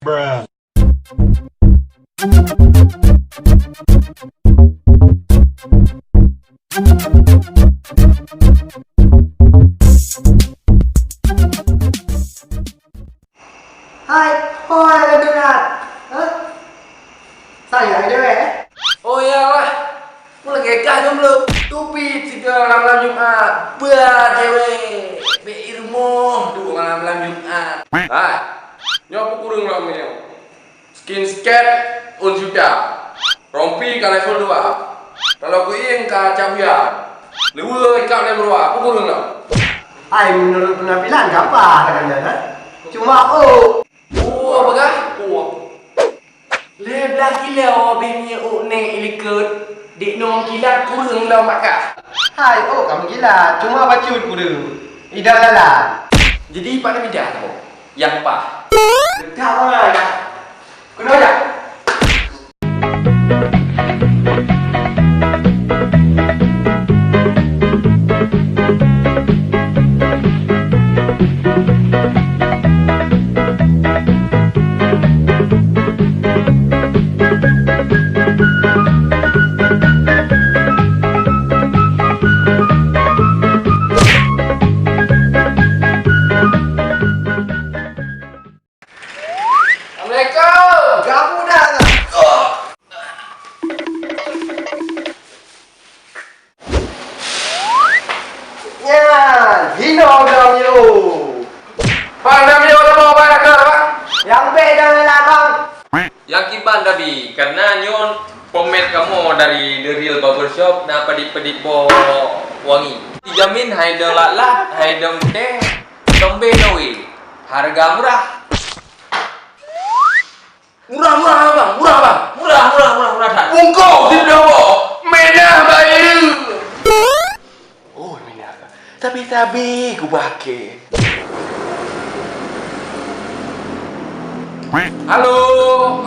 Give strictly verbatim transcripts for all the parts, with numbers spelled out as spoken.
Bruh. Hai, ho nyang geudeungat? Hah? Sayang dewek, eh? Oh ya lah. Mun lagèe kah jomblo, tupit sigoe malam-malam Jumat. Bah cewek, bèk i rumoh duek malam-malam Jumat. Hai, nyoe peue kureueng lom nyoe? Skin sket un juta. Rompi ka level dua. Taloe keuieng ka cak buya. Leuweue ikab lé meurua, peue kureueng lom? Hai, meunurot peunampilan gampang kadang-kadang, ha? Cuma, oh. Oh, peugah? Oh. Lhèe blah kilo bih minyeuk ôk nèk i likot, dik nong kilat kureueng lom bak kah. Hai, ôk ka meukilat, cuma bacut kureueng. Idang lala. Jadi, pat na mida kamoe? Nyang paih. Dekat bangai. Keunoe jak. Assalamualaikum. Gabu dah. Nyan, hino dong yo. Bang, dam yo, dam yo, bang, dam yo, bang. Nyang bèk dan lalang, bang. Nyang kiban tabi, karena nyoe pomet kamoe dari The Real Barber Shop na padit-padit boh wangi. Ijamin hai dong lat-lat, hai dong teh, tombé noe. Harga murah. Murah, murah, bang. Murah, bang. Murah, murah, murah, murah that. Bungkôh siplôh boh. Minah bayeue. Oh, minah. Tabi-tabi kubakée. Halo,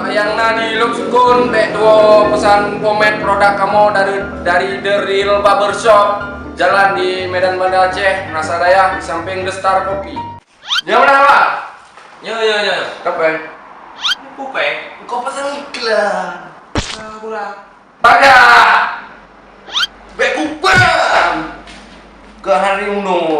nyang na di Lhoksukon, bèk tuwoe peusan pomet produk kamoe dari, dari The Real Barber Shop, jalan di Medan Banda Aceh, Meunasah Dayah, di samping The Star Coffee. Nyoe meunan, Bang? Nyoe, nyoe, nyoe. Kapai? Kupai? Engkau pasang iklan. Ah, kurang. Padah! Bèk kupam! Keu hari unoe.